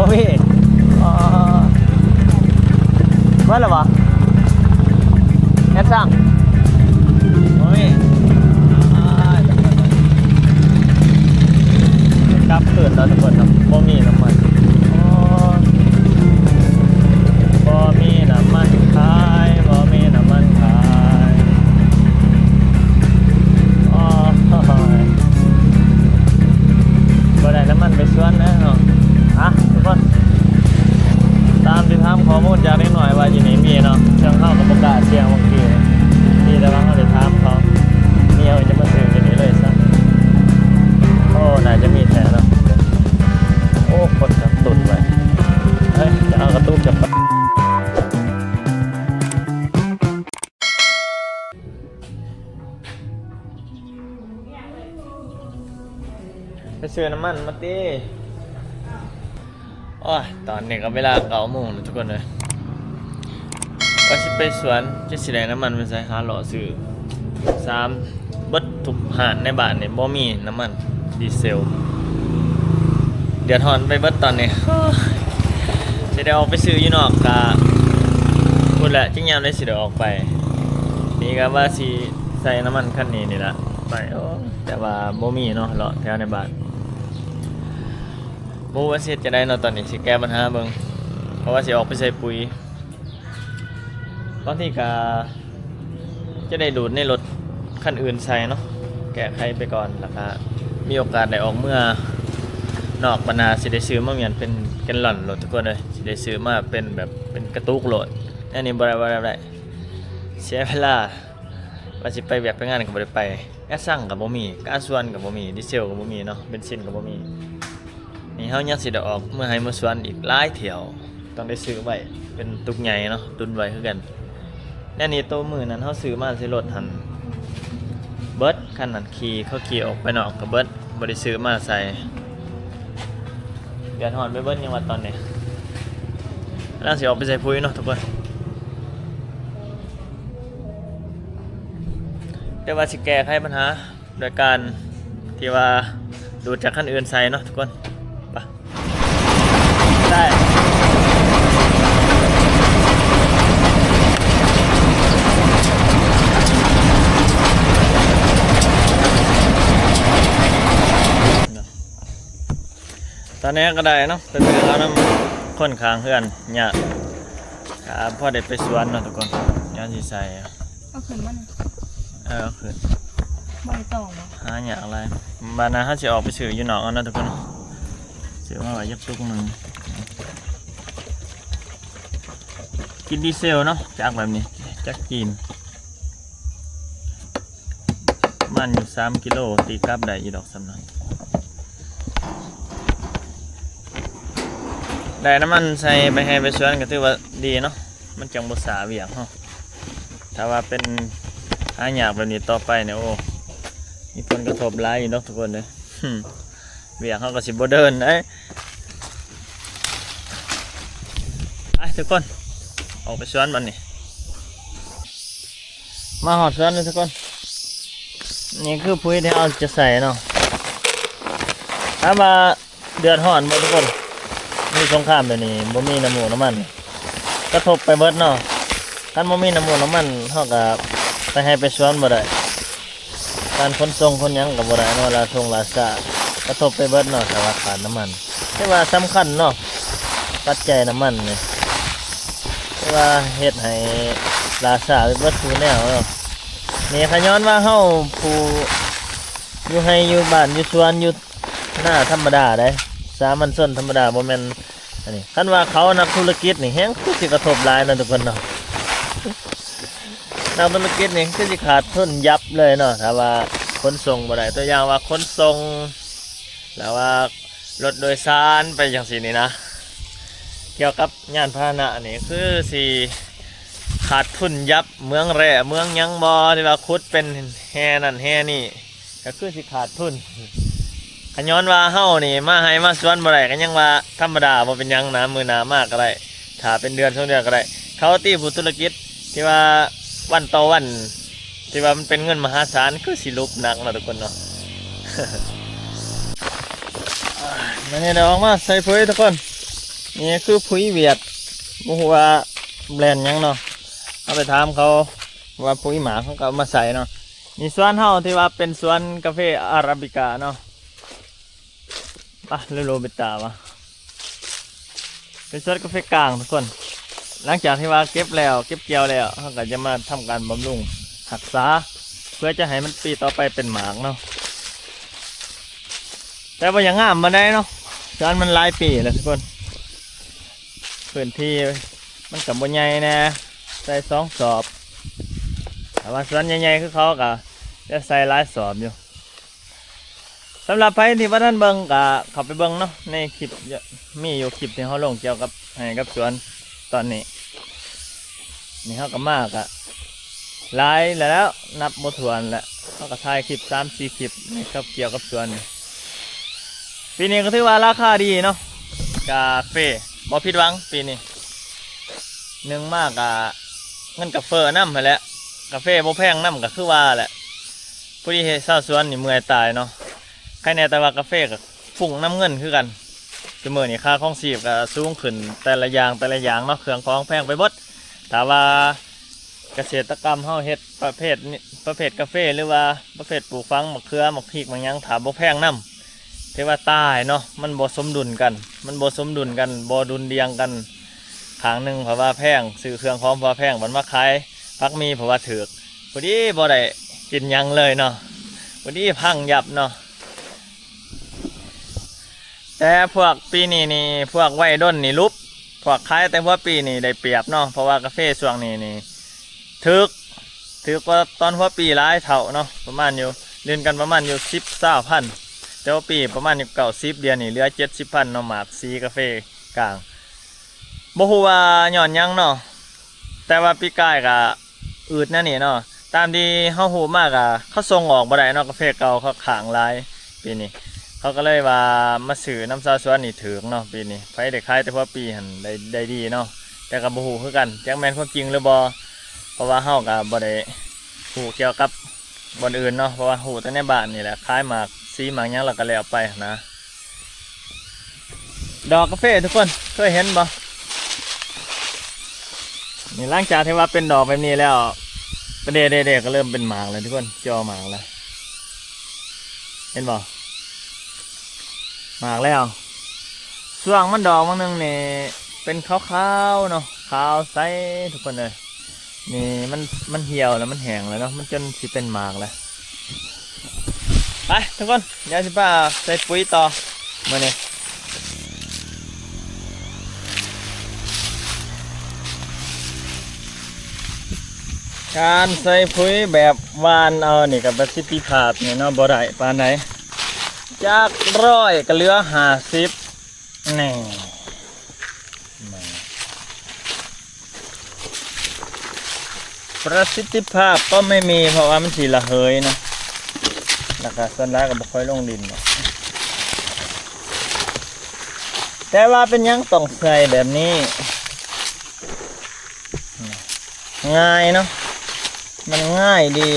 ເວີ້ຍ ເອີ ເບິດແລ້ວບໍ່? ແອດສັ່ງ ບໍ່ມີ. ກັບຄືນແລ້ວທຸກຄົນເນາະ ບໍ່ມີນ້ຳມັນ. ໂອ້ ບໍ່ມີນ້ຳມັນຂາຍ ບໍ່ມີນ້ຳມັນຂາຍ. ໂອ້ຍ ບໍ່ໄດ້ນ້ຳມັນໄປສວນແລ້ວເນາະ. ອ່ະ ທຸກຄົນ ຕາມທີ່ຖາມຂໍ້ມູນຈາກເດັກນ້ອຍວ່າຢູ່ນີ້ມີເນາະ, ເຊິ່ງເຮົາກໍບໍ່ກ້າສ່ຽງບາງທີ ມີແຕ່ວ່າເຮົາໄດ້ຖາມເຂົາ ມີເຮົາຈະມາຊື້ຢູ່ນີ້ເລີຍຊະ. ໂອ້ ໜ້າຈະມີແທ້ເນາະ. ໂອ້ ຄົນກະຕຸ້ນໄວ້ ເຮີ້ຍ ຈະເອົາກະຕຸກຈະປະ ໄປຊື້ນ້ຳມັນມາຕິ. ໂອ້ຍ ຕອນນີ້ກໍເວລາເກົ້າໂມງແລ້ວທຸກຄົນເອີຍ. ວ່າຊິໄປສວນ ຈັກຊິໄດ້ນ້ຳມັນໄປໃສ ຫາເລາະຊື້ສາມ ເບິດທຸກຮ້ານໃນບ້ານນີ້ ບໍ່ມີນ້ຳມັນດີເຊວ. ເດືອດຮ້ອນໄປເບິດຕອນນີ້. ໂອ້ຍ ຊິໄດ້ອອກໄປຊື້ຢູ່ນອກກະພຸ້ນແຫຼະ ຈັກຍາມໃດຊິໄດ້ອອກໄປ. ນີ້ກໍວ່າຊິໃສ່ນ້ຳມັນຄັນນີ້ນີ້ລະໄປ. ໂອ້ຍ ແຕ່ວ່າບໍ່ມີເນາະ ເລາະແຖວໃນບ້ານ. ບໍ່ຮູ້ວ່າຊິເຮັດຈັ່ງໃດເນາະ ຕອນນີ້ຊິແກ້ບັນຫາເບິ່ງ ເພາະວ່າຊິອອກໄປໃສ່ປຸ໋ຍ. ບາງທີກະຈະໄດ້ດູດໃນລົດຄັນອື່ນໃສ່ເນາະ ແກ້ໄຂໄປກ່ອນ ແລ້ວກະມີໂອກາດໄດ້ອອກເມືອນອກ ບັດໜ້າຊິໄດ້ຊື້ມາມ້ຽນເປັນແກນລອນໂລດທຸກຄົນເອີຍ. ຊິໄດ້ຊື້ມາເປັນແບບເປັນກະຕຸກໂລດ. ແນວນີ້ບໍ່ໄດ້ ບໍ່ໄດ້ ບໍ່ໄດ້ ເສຍເວລາ. ວ່າຊິໄປວຽກໄປງານກໍບໍ່ໄດ້ໄປ ແອດຊັງກໍບໍ່ມີ ກາສວນກໍບໍ່ມີ ດີເຊວກໍບໍ່ມີເນາະ ເບັນຊິນກໍບໍ່ມີ. ນີ້ເຮົາຍັງຊິໄດ້ອອກເມືອໄຮ່ເມືອສວນອີກຫຼາຍຖ້ຽວ ຕ້ອງໄດ້ຊື້ໄວ້ເປັນຕຸກໃຫຍ່ເນາະ ຕຸນໄວ້ຄືກັນ. ແນວນີ້ໂຕມື້ນັ້ນເຮົາຊື້ມາໃສ່ລົດຫັ້ນເບິດ ຄັນນັ້ນຂີ່ ເຂົາຂີ່ອອກໄປນອກກໍເບິດ ບໍ່ໄດ້ຊື້ມາໃສ່. ເດືອດຮ້ອນໄປເບິດຍັງວ່າຕອນນີ້ ກຳລັງຊິອອກໄປໃສ່ປຸ໋ຍເນາະທຸກຄົນ. ແຕ່ວ່າຊິແກ້ໄຂບັນຫາໂດຍການທີ່ວ່າດູດຈາກຄັນອື່ນໃສ່ເນາະທຸກຄົນ. ໄປ ໄດ້ ຕອນນີ້ກໍໄດ້ເນາະ ໄປເບິ່ງເອົານຳຄົນຂ້າງເຮືອນຍາດ ກໍພໍໄດ້ໄປສວນເນາະທຸກຄົນ. ຍາດຊິໃສ່ ເອົາຂຶ້ນມານີ້ ເອີ ເອົາຂຶ້ນ ບໍ່ໄດ້ຕ້ອງບໍ່? ຫາຍາກຫຼາຍ. ບາດໜ້າເຮົາຊິອອກໄປຊື້ຢູ່ນອກເອົາເນາະທຸກຄົນເນາະ. ຊື້ມາໄວ້ຈັກຕຸກໜຶ່ງ ກິນດີເຊວເນາະ ຈັກແບບນີ້ ຈັກຈີນ ປະມານຢູ່ສາມກິໂລ ຕີກັບໄດ້ຢູ່ດອກສ່ຳນັ້ນ. ໄດ້ນ້ຳມັນໃສ່ໄປໄຮ່ໄປສວນກໍຖືວ່າດີເນາະ ມັນຈັ່ງບໍ່ຊ້າວຽກເຮົາ. ຖ້າວ່າເປັນຫາຍາກແບບນີ້ຕໍ່ໄປນີ້ ໂອ້ ມີຜົນກະທົບຫຼາຍຢູ່ດອກທຸກຄົນເດີ. ວຽກເຮົາກໍຊິບໍ່ເດີນເດ້. ໄປທຸກຄົນ ອອກໄປສວນບັດນີ້. ມາຮອດສວນແລ້ວທຸກຄົນ ນີ້ຄືປຸ໋ຍທີ່ເຮົາຈະໃສ່ເນາະ. ຖາມວ່າເດືອດຮ້ອນບໍ່ທຸກຄົນ? ມີສົງຄາມແບບນີ້ ບໍ່ມີນ້ຳມູກນ້ຳມັນ ກະທົບໄປເບິດເນາະ. ຄັນບໍ່ມີນ້ຳມູກນ້ຳມັນ ເຮົາກະໄປໄຮ່ໄປສວນບໍ່ໄດ້. ການຂົນສົ່ງຂົນຫຍັງກໍບໍ່ໄດ້ເນາະ ລ່າຊົງລ່າຊ້າ ກະທົບໄປເບິດເນາະ ຖ້າວ່າຂາດນ້ຳມັນ. ຖືວ່າສຳຄັນເນາະ ປັດໄຈນ້ຳມັນນີ້ ຖືວ່າເຮັດໃຫ້ລ່າຊ້າໄປເບິດທຸກແນວເນາະ. ນີ້ຂະຍ້ອນວ່າເຮົາຜູ້ຢູ່ໄຮ່ຢູ່ບ້ານຢູ່ສວນຢູ່ນາທຳມະດາເດ້ ສາມັນຊົນທຳມະດາ ບໍ່ແມ່ນ ອັນນີ້ ຄັນວ່າເຂົານັກທຸລະກິດນີ້ ແຮ່ງຄືຊິກະທົບຫຼາຍເນາະທຸກຄົນເນາະ. ນັກທຸລະກິດນີ້ຄືຊິຂາດທຶນຍັບເລີຍເນາະ ຖ້າວ່າຂົນສົ່ງບໍ່ໄດ້. ຕົວຢ່າງວ່າຂົນສົ່ງ ຫຼືວ່າລົດໂດຍສານໄປຈັ່ງຊີ້ນີ້ນະ ກ່ຽວກັບຍານພາຫະນະນີ້ ຄືຊິຂາດທຶນຍັບ. ເໝືອງແຮ່ເໝືອງຫຍັງບໍ່ ທີ່ວ່າຂຸດເປັນແຮ່ນັ້ນແຮ່ນີ້ ກໍຄືຊິຂາດທຶນ. ຂະຍ້ອນວ່າເຮົານີ້ມາໄຮ່ມາສວນບໍ່ໄດ້ ກໍຍັງວ່າທຳມະດາ ບໍ່ເປັນຫຍັງນະ ມື້ໜ້າມາກໍໄດ້ ຖ້າເປັນເດືອນສອງເດືອນກໍໄດ້. ເຂົາຕິຜູ້ທຸລະກິດທີ່ວ່າວັນຕໍ່ວັນ ທີ່ວ່າມັນເປັນເງິນມະຫາສານ ຄືຊິຫຼຸບໜັກເນາະທຸກຄົນເນາະ. ມື້ນີ້ໄດ້ອອກມາໃສ່ປຸ໋ຍທຸກຄົນ ນີ້ຄືປຸ໋ຍຫວຽດ ບໍ່ຮູ້ວ່າແບຣນຫຍັງເນາະ ເຮົາໄປຖາມເຂົາວ່າປຸ໋ຍໝາກ ເຂົາກໍເອົາມາໃສ່ເນາະ. ນີ້ສວນເຮົາທີ່ວ່າເປັນສວນກາເຟອາຣາບິກາເນາະ ປະ ຫຼືໂຣເບັດຕາວະ ເປັນສວນກາເຟກາງທຸກຄົນ. ຫຼັງຈາກທີ່ວ່າເກັບແລ້ວ ເກັບກ່ຽວແລ້ວ ເຮົາກໍຈະມາທຳການບຳລຸງຮັກສາ ເພື່ອຈະໃຫ້ມັນປີຕໍ່ໄປເປັນໝາກເນາະ. ແຕ່ວ່າຍັງງາມປານໃດເນາະ ສວນມັນຫຼາຍປີແລ້ວທຸກຄົນ. ພື້ນທີ່ມັນກໍບໍ່ໃຫຍ່ແດ່ ໃສ່ສອງສອບ ຖ້າວ່າສວນໃຫຍ່ໆຄືເຂົາກໍຈະໃສ່ຫຼາຍສອບຢູ່. ສຳລັບໃຜທີ່ບໍ່ທັນເບິ່ງກໍເຂົ້າໄປເບິ່ງເນາະ ໃນຄລິບ ມີຢູ່ຄລິບທີ່ເຮົາລົງກ່ຽວກັບ ໃຫ້ກັບສວນຕອນນີ້. ນີ້ເຮົາກໍມາກໍຫຼາຍແລ້ວ ນັບບໍ່ຖ້ວນແລ້ວ ເຮົາກໍຖ່າຍຄລິບສາມສີ່ຄລິບໃນກັບ ກ່ຽວກັບສວນນີ້. ປີນີ້ກໍຖືວ່າລາຄາດີເນາະ ກາເຟບໍ່ຜິດຫວັງປີນີ້. ໜຶ່ງມາກໍເງິນກາເຟນຳຫັ້ນແຫຼະ ກາເຟບໍ່ແພງນຳ ກໍຄືວ່າແຫຼະ. ພໍດີເຮັດຊາວສວນນີ້ເມື່ອຍຕາຍເນາະ ໃຄແນ່ ແຕ່ວ່າກາເຟກໍຟຸ້ງນຳເງິນຄືກັນ. ຊຸມື້ນີ້ຄ່າຄອງຊີບກໍສູງຂຶ້ນແຕ່ລະຢ່າງ ແຕ່ລະຢ່າງເນາະ ເຄື່ອງຂອງແພງໄປເບິດ. ຖ້າວ່າກະເສດຕະກຳເຮົາເຮັດປະເພດນີ້ ປະເພດກາເຟ ຫຼືວ່າປະເພດປູກຝັງໝາກເຂືອ ໝາກພິກ ໝາກຫຍັງ ຖ້າບໍ່ແພງນຳ ຖືວ່າຕາຍເນາະ ມັນບໍ່ສົມດຸນກັນ ມັນບໍ່ສົມດຸນກັນ ບໍ່ດຸ່ນດ່ຽງກັນ. ຂ້າງໜຶ່ງເພາະວ່າແພງ ຊື້ເຄື່ອງຂອງເພາະວ່າແພງ ບັດມາຂາຍຜັກໝີ່ເພາະວ່າຖືກ ພໍດີບໍ່ໄດ້ກິນຫຍັງເລີຍເນາະ ພໍດີພັງຍັບເນາະ. ແຕ່ພວກປີນີ້ນີ້ ພວກໄວດົນນີ້ຫຼຸບ ພວກຂາຍແຕ່ຫົວປີນີ້ໄດ້ປຽບເນາະ ເພາະວ່າກາເຟຊ່ວງນີ້ນີ້ຖືກ ຖືກກວ່າຕອນຫົວປີຫຼາຍເທົ່າເນາະ ປະມານຢູ່ ຫຼິ້ນກັນປະມານຢູ່ສິບ ຊາວພັນ ແຕ່ຫົວປີປະມານຢູ່ເກົ້າສິບ ດຽວນີ້ເຫຼືອເຈັດສິບພັນເນາະ ໝາກສີກາເຟກາງ. ບໍ່ຮູ້ວ່າຍ້ອນຫຍັງເນາະ ແຕ່ວ່າປີກາຍກະ ອືດແນວນີ້ເນາະ ຕາມທີ່ເຮົາຮູ້ມາກະ ເຂົາສົ່ງອອກບໍ່ໄດ້ເນາະ ກາເຟເກົ່າເຂົາຄ້າງຫຼາຍ. ປີນີ້ເຂົາກໍເລີຍວ່າມາຊື້ນຳຊາວສວນນີ້ຖືກເນາະ ປີນີ້ໃຜໄດ້ຂາຍແຕ່ຫົວປີຫັ້ນໄດ້ ໄດ້ດີເນາະ. ແຕ່ກໍບໍ່ຮູ້ຄືກັນ ຈັກແມ່ນຄວາມຈິງຫຼືບໍ່ ເພາະວ່າເຮົາກໍບໍ່ໄດ້ຮູ້ກ່ຽວກັບບ່ອນອື່ນເນາະ ເພາະວ່າຮູ້ແຕ່ໃນບ້ານນີ້ແຫຼະ ຂາຍໝາກສີໝາກຫຍັງແລ້ວກໍແລ້ວໄປຫັ້ນນະ. ດອກກາເຟທຸກຄົນເຄີຍເຫັນບໍ່? ນີ້ ຫຼັງຈາກທີ່ວ່າເປັນດອກແບບນີ້ແລ້ວ ເດ້ໆໆ ກໍເລີ່ມເປັນໝາກແລ້ວທຸກຄົນ ຈໍ່ໝາກແລ້ວ ເຫັນບໍ່? ໝາກແລ້ວ. ຊ່ວງມັນດອກບາງໜຶ່ງນີ້ເປັນຂາວໆເນາະ ຂາວໃສທຸກຄົນເອີຍ. ນີ້ມັນ ມັນຫ່ຽວແລ້ວ ມັນແຫ້ງແລ້ວເນາະ ມັນຈົນຊິເປັນໝາກແລ້ວ. ໄປທຸກຄົນ ດຽວຊິພາໃສ່ປຸ໋ຍຕໍ່ມື້ນີ້. ການໃສ່ປຸ໋ຍແບບຫວ່ານເອົານີ້ກໍປະສິດທິພາບນີ້ເນາະ ບໍ່ໄດ້ປານໃດ ຈາກຮ້ອຍກໍເຫຼືອຫ້າສິບ. ນີ້ ປະສິດທິພາບກໍໄມ່ມີ ເພາະວ່າມັນຊິລະເຫີຍເນາະ ແລ້ວກໍສ່ວນຫຼາຍກໍບໍ່ຄ່ອຍລົງດິນດອກ. ແຕ່ວ່າເປັນຫຍັງຕ້ອງໃສ່ແບບນີ້? ງ່າຍເນາະ ມັນງ່າຍດີ.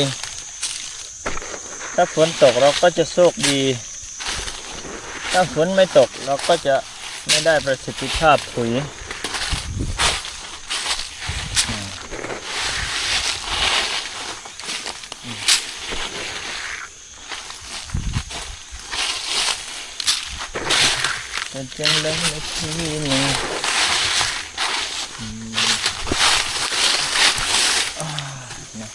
ถ้าฝนตกเราก็จะโชคดี ถ้าฝนไม่ตกเราก็จะไม่ได้ประสิทธิภาพปุ๋ย. ເປັນຈັ່ງໃດໃນທີ່ນີ້? ອືມ ອາ ນະ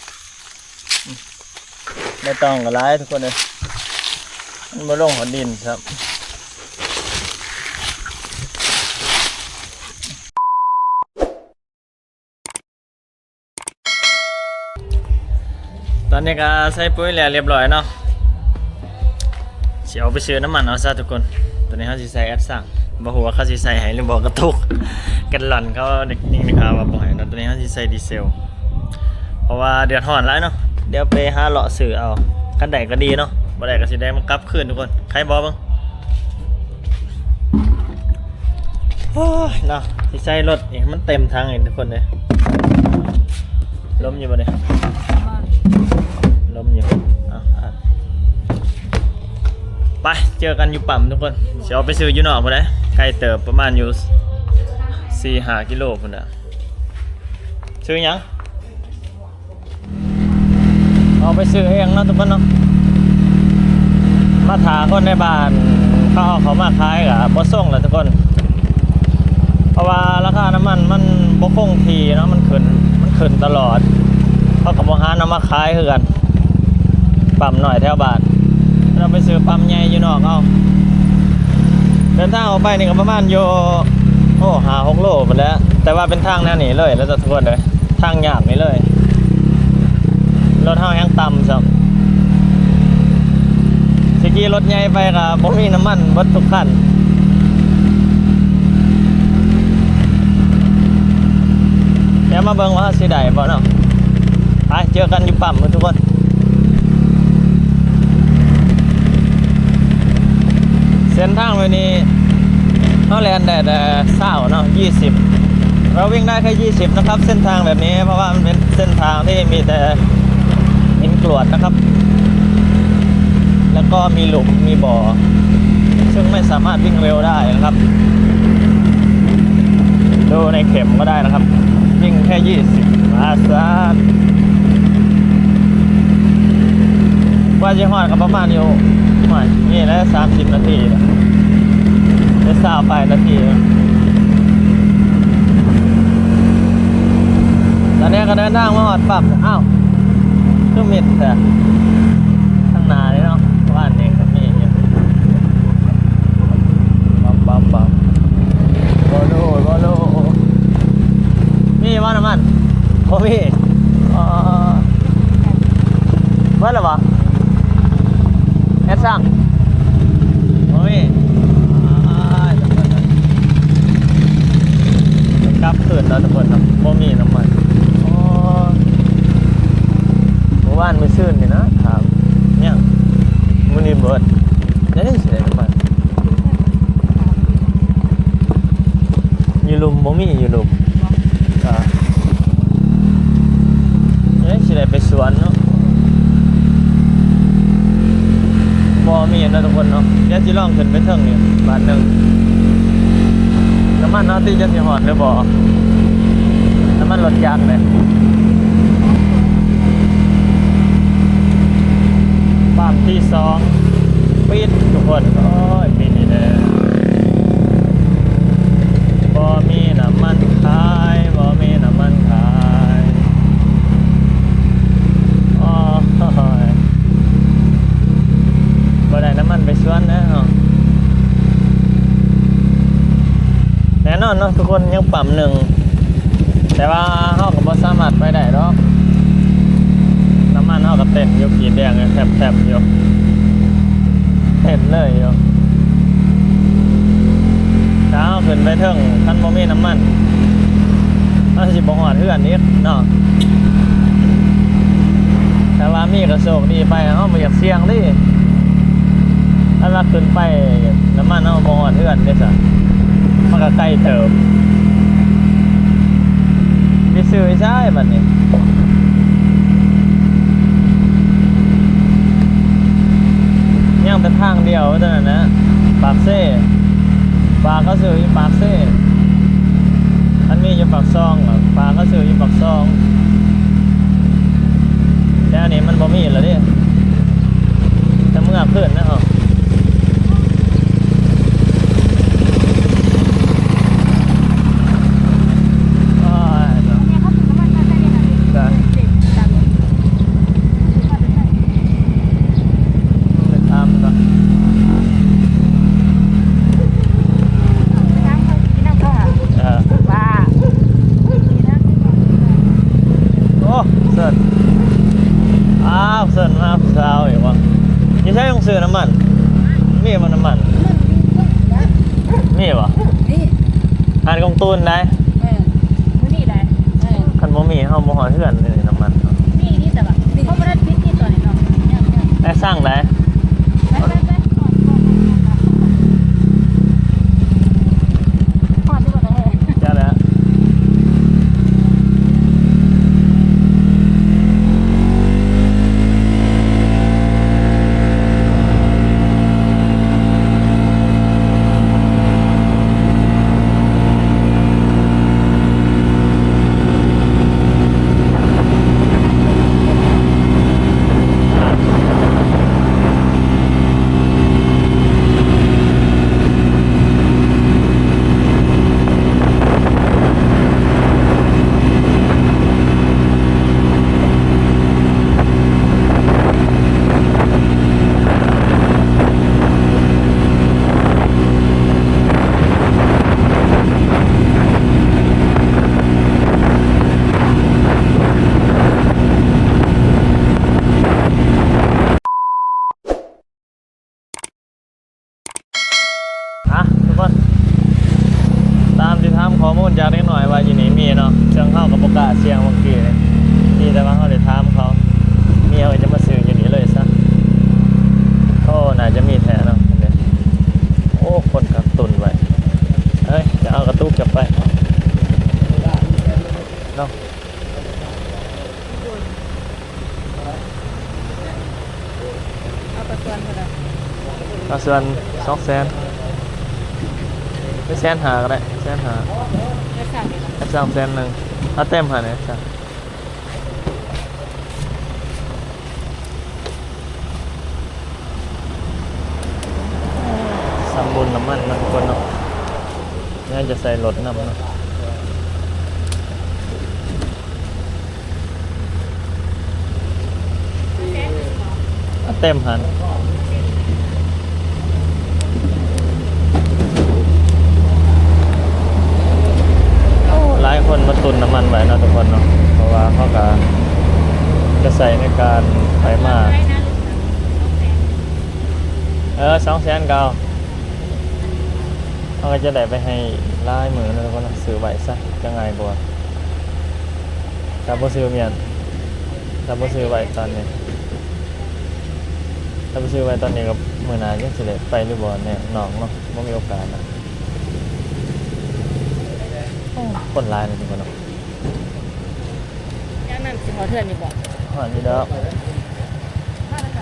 ອືມ ໃບຕອງກໍຫຼາຍທຸກຄົນເອີຍ ມັນບໍ່ລົງຮອດດິນຊ້ຳ. ຕອນນີ້ກໍໃສ່ປຸ໋ຍແລ້ວລຽບລ້ອຍເນາະ ຊິເອົາໄປຊື້ນ້ຳມັນເອົາຊະທຸກຄົນ. ຕອນນີ້ເຮົາຊິໃສ່ແອັດຊັງ ບໍ່ຮູ້ວ່າເຂົາຊິໃສ່ໃຫ້ຫຼືບໍ່ ກະຕຸກ ແກັດລອນເຂົາໄດ້ຍິງໄດ້ຂ່າວວ່າບໍ່ໃຫ້ເນາະ. ຕອນນີ້ເຮົາຊິໃສ່ດີເຊວ ເພາະວ່າເດືອດຮ້ອນຫຼາຍເນາະ ດຽວໄປຫາເລາະຊື້ເອົາ ຄັນໄດ້ກໍດີເນາະ ບໍ່ໄດ້ກໍຊິໄດ້ມາກັບຄືນທຸກຄົນ. ໃຄບໍ່ເບິ່ງ ໂອ້ຍເນາະ ຊິໃສ່ລົດນີ້ໃຫ້ມັນເຕັມຖັງນີ້ທຸກຄົນເອີຍ. ລົມຢູ່ບໍ່ນີ້? ລົມຢູ່. ເອົາ ໄປ ເຈີກັນຢູ່ປ້ຳທຸກຄົນ ຊິອອກໄປຊື້ຢູ່ນອກພຸ້ນໃດ ໄກເຕີບ ປະມານຢູ່ ສີ່ຫ້າກິໂລພຸ້ນນະ. ຊື້ຫຍັງ? ເອົາໄປຊື້ເອງເນາະທຸກຄົນເນາະ. ມາຖ້າຄົນໃນບ້ານເຂົາເອົາເຂົ້າມາຂາຍກໍບໍ່ສົ່ງແຫຼະທຸກຄົນ ເພາະວ່າລາຄານ້ຳມັນມັນບໍ່ຄົງທີ່ເນາະ ມັນຂຶ້ນ ມັນຂຶ້ນຕະຫຼອດ. ເຂົາກໍບໍ່ຫານຳມາຂາຍຄືກັນ. ປ້ຳນ້ອຍແຖວບ້ານ ເຮົາໄປຊື້ປ້ຳໃຫຍ່ຢູ່ນອກເອົາ. ເດີນທາງອອກໄປນີ້ກໍປະມານຢູ່ ໂອ້ ຫ້າຫົກໂລພຸ້ນແຫຼະ ແຕ່ວ່າເປັນທາງແນວນີ້ເລີຍແຫຼະທຸກຄົນເອີຍ ທາງຍາກນີ້ເລີຍ. ລົດເຮົາແຮງຕ່ຳຊ້ຳ ຊິຂີ່ລົດໃຫຍ່ໄປກໍບໍ່ມີນ້ຳມັນເບິດທຸກຄັນ. ດຽວມາເບິ່ງວ່າເຮົາຊິໄດ້ບໍ່ເນາະ. ໄປ ເຈີກັນຢູ່ປ້ຳເດີ້ທຸກຄົນ. ເສັ້ນທາງແບບນີ້ເຮົາແລ່ນໄດ້ແຕ່ຊາວເນາະ ຊາວ ເຮົາວິ່ງໄດ້ແຄ່ຊາວນະຄັບ ເສັ້ນທາງແບບນີ້ ເພາະວ່າມັນເປັນເສັ້ນທາງທີ່ມີແຕ່ຫີນກຣວດນະຄັບ ແລ້ວກໍມີຫຼຸມມີບໍ່ ຊຶ່ງໄມ່ສາມາດວິ່ງເລັວໄດ້ນະຄັບ. ດູໃນເຂັມກໍໄດ້ນະຄັບ ວິ່ງແຄ່ຊາວ ວ່າຊັ້ນ. ກວ່າຊິຮອດກໍປະມານຢູ່ ໂອ້ຍ ນີ້ແຫຼະ ສາມສິບນາທີ ຫຼືຊາວປາຍນາທີ. ຕອນນີ້ກໍເດີນທາງມາຮອດປ້ຳ ອ້າວ ຄືມິດແທ້ ທາງໜ້ານີ້ເນາະ ບ້ານນີ້ກໍມີຢູ່ ປັບໆໆ ບໍ່ຮູ້ ບໍ່ຮູ້ ມີບໍ່ນ້ຳມັນ? ບໍ່ມີ. ອໍ ເບິດແລ້ວບໍ່? ແອັດຊັງ ບໍ່ມີ. ອ້າຍ ກັບຄືນແລ້ວທຸກຄົນເນາະ ບໍ່ມີນ້ຳມັນ. ອໍ ມື້ວານມື້ຊືນນີ້ນະ ຖາມຍັງ ມື້ນີ້ເບິດ. ເດ້ ຊິໄດ້ນ້ຳມັນ ຢູ່ລຸ່ມບໍ່ມີ ຢູ່ລຸ່ມ ກໍ ເອີ ຊິໄດ້ໄປສວນເນາະ ບໍ່ມີເນາະທຸກຄົນເນາະ. ດຽວຊິລອງຂຶ້ນໄປເທິງນີ້ບາດໜຶ່ງ ນ້ຳມັນເຮົາຕິ ຈັກຊິຮອດຫຼືບໍ່ ນ້ຳມັນລົດຈັກເດ້. ປ້ຳທີສອງປິດທຸກຄົນ ໂອ້ຍ ປິດອີກແລ້ວ. ບໍ່ມີນ້ຳມັນຂາຍ ບໍ່ມີນ້ຳມັນຂາຍ. ໂອ້ຍ ບໍ່ໄດ້ນ້ຳມັນໄປສວນແລ້ວເນາະ. ແນ່ນອນເນາະທຸກຄົນ ຍັງປ້ຳໜຶ່ງ ແຕ່ວ່າເຮົາກໍບໍ່ສາມາດໄປໄດ້ດອກ ນ້ຳມັນເຮົາກໍເຕັມຢູ່ ຂີດແດງແທບໆຢູ່ ເຕັມເລີຍຢູ່. ຖ້າເຮົາຂຶ້ນໄປເທິງ ຄັນບໍ່ມີນ້ຳມັນ ເຮົາຊິບໍ່ຮອດເຮືອນອີກເນາະ. ຖ້າວ່າມີກໍໂຊກດີໄປ ເຮົາບໍ່ຢາກສ່ຽງເດ້. ຄັນວ່າຂຶ້ນໄປ ນ້ຳມັນເຮົາບໍ່ຮອດເຮືອນເດ້ຊະ ມັນກໍໄກເຕີບ. ຊິຊື້ໃສບັດນີ້? ຍັງແຕ່ທາງດຽວເທົ່ານັ້ນນະ ປາກເຊ. ປາກເຂົາຊື້ຢູ່ປາກເຊ. ຄັນມີຢູ່ປາກຊ່ອງ ປາກເຂົາຊື້ຢູ່ປາກຊ່ອງ. ແຖວນີ້ມັນບໍ່ມີແລ້ວເດ້ ແຕ່ເມືອຄືນນະເຮົາ. ໂອ້ຍ ໄປຖາມກ່ອນ ເອີ. ໂອ້ ເຊີນ ອ້າວ ເຊີນມາຜູ້ສາວອີກວ່າ. ຢູ່ໃສຕ້ອງຊື້ນ້ຳມັນ? ມີບໍ່ນ້ຳມັນ? ມີບໍ່? ນີ້ ຮ້ານກອງຕູນໃດ໋. ເອີ ມື້ນີ້ໃດ໋. ເອີ ຄັນບໍ່ມີເຮົາບໍ່ຮອດເຮືອນເລີຍນ້ຳມັນ. ມີນີ້ ແຕ່ວ່າເຮົາບໍ່ໄດ້ປິດນີ້ ຕອນນີ້ເນາະ. ຍັງໆ ໄດ້ສັ່ງໃດ໋. ໄປໆໆ ຮອດຢູ່ບໍ່ລະ? ເອີ ຈັກແຫຼະ. ຮູ້ຈັກເດັກນ້ອຍວ່າຢູ່ນີ້ມີເນາະ, ເຊິ່ງເຮົາກໍບໍ່ກ້າສ່ຽງເມື່ອກີ້ນີ້, ມີແຕ່ວ່າເຮົາໄດ້ຖາມເຂົາ, ມີເຮົາກໍຈະມາຊື້ຢູ່ນີ້ເລີຍຊະ. ໂອ້ ໜ້າຈະມີແທ້ເນາະ. ໂອ້ ຄົນກໍຕຸນໄວ້. ເອີຍ ຈະເອົາກະຕຸກຈະໄປເນາະ. ເອົາປະຊວນເທົ່າໃດ? ປະຊວນສອງແສນ ຫຼື ແສນຫ້າກໍໄດ້, ແສນຫ້າ. ແລ້ວສ້າງນີ້ລະ? ແລ້ວສ້າງແສນໜຶ່ງ. ເອົາເຕັມຫັ້ນແຫຼະ. ສຳບຸນນ້ຳມັນເນາະທຸກຄົນເນາະ, ແລ້ວຈະໃສ່ລົດນຳເນາະ. ເຕັມຫັ້ນ. ໂອ້ ຫຼາຍຄົນມາຕຸນນ້ຳມັນໄວ້ເນາະທຸກຄົນເນາະ, ເພາະວ່າເຂົາກະຈະໃຊ້ໃນການໄປມາ. ເອີ ສອງແສນກໍເອົາ. ເຮົາກໍຈະໄດ້ໄປໃຫ້ຫຼາຍມື້ເນາະທຸກຄົນເນາະ, ຊື້ໄວ້ຊະ ຈະງ່າຍກວ່າ. ຖ້າບໍ່ຊື້ແມ່ນ ຖ້າບໍ່ຊື້ໄວ້ຕອນນີ້ ຖ້າບໍ່ຊື້ໄວ້ຕອນນີ້ກໍມື້ໜ້າຍັງຊິໄດ້ໄປຫຼືບໍ່ແນ່ນ້ອງເນາະ, ບໍ່ມີໂອກາດນະ. ໂອ້ ຄົນຫຼາຍເນາະທຸກຄົນເນາະ. ຍາມນັ້ນຊິຮອດເຮືອນຢູ່ບໍ່? ຮອດຢູ່ດອກ. ມາແລ້ວໄປ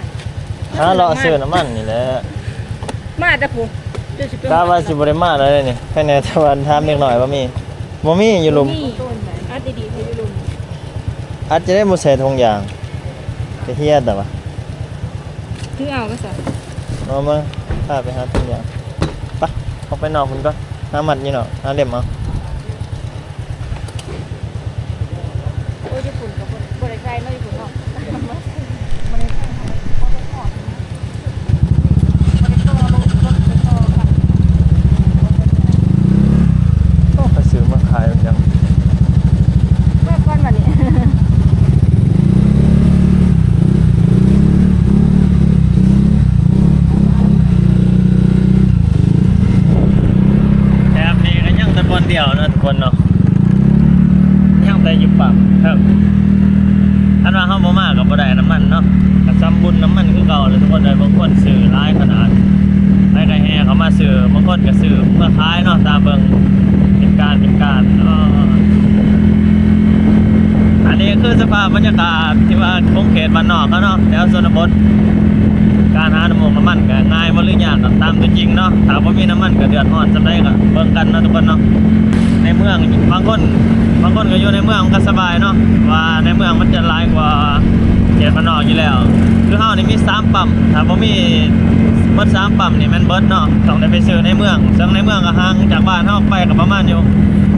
ຫາເລາະຊື້ນ້ຳມັນນີ້ແຫຼະ. ມາແຕ່ພຸ້ນ ຈະຊິໄປ ກະວ່າຊິບໍ່ໄດ້ມາແລ້ວເດ້ນີ້. ໃຄແນ່ ແຕ່ວ່າຖາມເດັກນ້ອຍວ່າມີ ບໍ່ມີຢູ່ລຸ່ມ. ມີ ອັດດີໆ ຢູ່ລຸ່ມ. ອັດຈະໄດ້ບໍ່ໃສ່ຖົງຢາງ ກະເຮຍແຕ່ວ່າ. ຖືເອົາກໍຊະ. ເອົາມາ ພາໄປຫາຖົງຢາງ. ໄປ ອອກໄປນອກພຸ້ນກ່ອນ. ຫາມັດຢູ່ນອກ ຫາເລັມເອົາ. ໂອ້ຍ ຢູ່ພຸ້ນກໍບໍ່ ບໍ່ໄດ້ໃສ່ເນາະ ຢູ່ພຸ້ນເນາະ. ໂອ້ ເຂົາຊື້ມາຂາຍແລ້ວຫຍັງ. ເມື່ອກ່ອນບັດນີ້ ແຖບນີ້ກໍຍັງແຕ່ບ່ອນດຽວເນາະ ທຸກຄົນເນາະ, ຍັງແຕ່ຢູ່ປ້ຳເທິງ. ຄັນວ່າເຮົາບໍ່ມາກໍບໍ່ໄດ້ນ້ຳມັນເນາະ, ກໍສ່ຳບຸນນ້ຳມັນຄືເກົ່າແຫຼະທຸກຄົນເອີຍ. ບາງຄົນຊື້ຫຼາຍຂະໜາດ ໃຜກໍແຫ່ເຂົ້າມາຊື້, ບາງຄົນກໍຊື້ເມືອຂາຍເນາະ. ຕາມເບິ່ງເປັນການເປັນການເນາະ. ອັນນີ້ຄືສະພາບບັນຍາກາດທີ່ວ່າຂົງເຂດບ້ານນອກເຮົາເນາະ, ແຖວຊົນນະບົດ. ການຫານ້ຳມັນກໍງ່າຍບໍ່ ຫຼື ຍາກກໍຕາມຕົວຈິງເນາະ. ຖ້າບໍ່ມີນ້ຳມັນກໍເດືອດຮ້ອນສ່ຳໃດກໍເບິ່ງກັນເນາະ ທຸກຄົນເນາະ. ໃນເມືອງ ບາງຄົນ ບາງຄົນກໍຢູ່ໃນເມືອງມັນກໍສະບາຍເນາະ, ວ່າໃນເມືອງມັນຈະຫຼາຍກວ່າເຂດບ້ານນອກຢູ່ແລ້ວ. ຄືເຮົານີ້ມີສາມປ້ຳ, ຖ້າບໍ່ມີເບິດສາມປ້ຳນີ້ແມ່ນເບິດເນາະ, ຕ້ອງໄດ້ໄປຊື້ໃນເມືອງ. ເຊິ່ງໃນເມືອງກໍຫ່າງຈາກບ້ານເຮົາໄປກໍປະມານຢູ່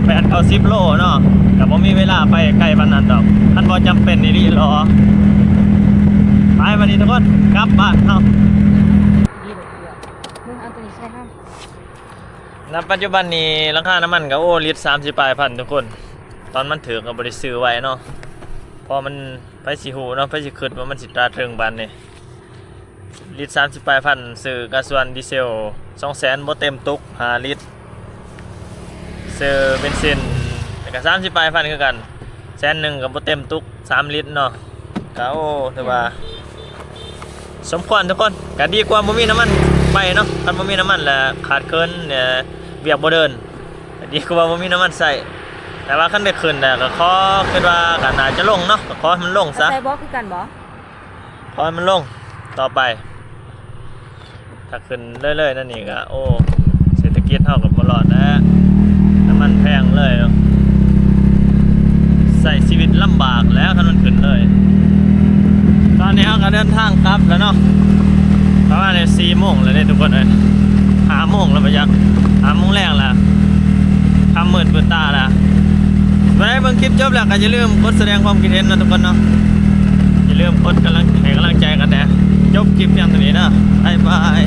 ແປດເກົ້າສິບໂລເນາະ, ກໍບໍ່ມີເວລາໄປໄກປານນັ້ນດອກ ຄັນບໍ່ຈຳເປັນອີ່ຫຼີ. ລໍ ໄປບັດນີ້ທຸກຄົນ ກັບບ້ານເຮົາ. ເບິ່ງເອົາຕົວນີ້ໃສ່ເຮົາ. ນະປັດຈຸບັນນີ້ລາຄານ້ຳມັນກໍ ໂອ້ ລິດສາມສິບປາຍພັນທຸກຄົນ. ຕອນມັນຖືກກໍບໍ່ໄດ້ຊື້ໄວ້ເນາະ, ເພາະມັນ ໃຜຊິຮູ້ເນາະ, ໃຜຊິຄິດວ່າມັນຊິຕາຕຶງປານນີ້. ລິດສາມສິບປາຍພັນ ຊື້ກາຊວນດີເຊວສອງແສນ ບໍ່ເຕັມຕຸກ ຫ້າລິດ, ຊື້ເບັນຊິນກໍສາມສິບປາຍພັນຄືກັນ ແສນໜຶ່ງກໍບໍ່ເຕັມຕຸກ ສາມລິດເນາະ. ກໍ ໂອ້ ຖືວ່າສົມຄວນທຸກຄົນ, ກໍດີກວ່າບໍ່ມີນ້ຳມັນໄປເນາະ. ຄັນບໍ່ມີນ້ຳມັນແລ້ວຂາດເຂີນ ເອີ ວຽກບໍ່ເດີນ, ກໍດີກວ່າບໍ່ມີນ້ຳມັນໃຊ້. ແຕ່ວ່າຄັນໄດ້ຂຶ້ນແລ້ວກໍຂໍ ຄິດວ່າກໍໜ້າຈະລົງເນາະ, ກໍຂໍໃຫ້ມັນລົງຊະ. ໃສ່ບໍ່ຄືກັນບໍ່? ຂໍໃຫ້ມັນລົງຕໍ່ໄປ. ຖ້າຂຶ້ນເລື້ອຍໆແນວນີ້ກໍ ໂອ້ ເສດຖະກິດເຮົາກໍບໍ່ລອດແລ້ວ, ນ້ຳມັນແພງເລີຍເນາະ. ໃຊ້ຊີວິດລຳບາກແຫຼະ ຄັນມັນຂຶ້ນເລີຍ. ຕອນນີ້ເຮົາກໍເດີນທາງກັບແລ້ວເນາະ, ປະມານສີ່ໂມງແລ້ວເດ້ທຸກຄົນເອີຍ, ຫ້າໂມງແລ້ວບໍ່ຈັກ ຫ້າໂມງແລງແລ້ວ. ຄ່ຳມືດມືດຕາແລ້ວ. ຜູ້ໃດເບິ່ງຄລິບຈົບແລ້ວກໍຢ່າລືມກົດສະແດງຄວາມຄິດເຫັນເນາະທຸກຄົນເນາະ, ຢ່າລືມກົດກຳລັງ ໃຫ້ກຳລັງໃຈກັນແດ່. ຈົບຄລິບພຽງເທົ່ານີ້ເດີ, ບາຍບາຍ.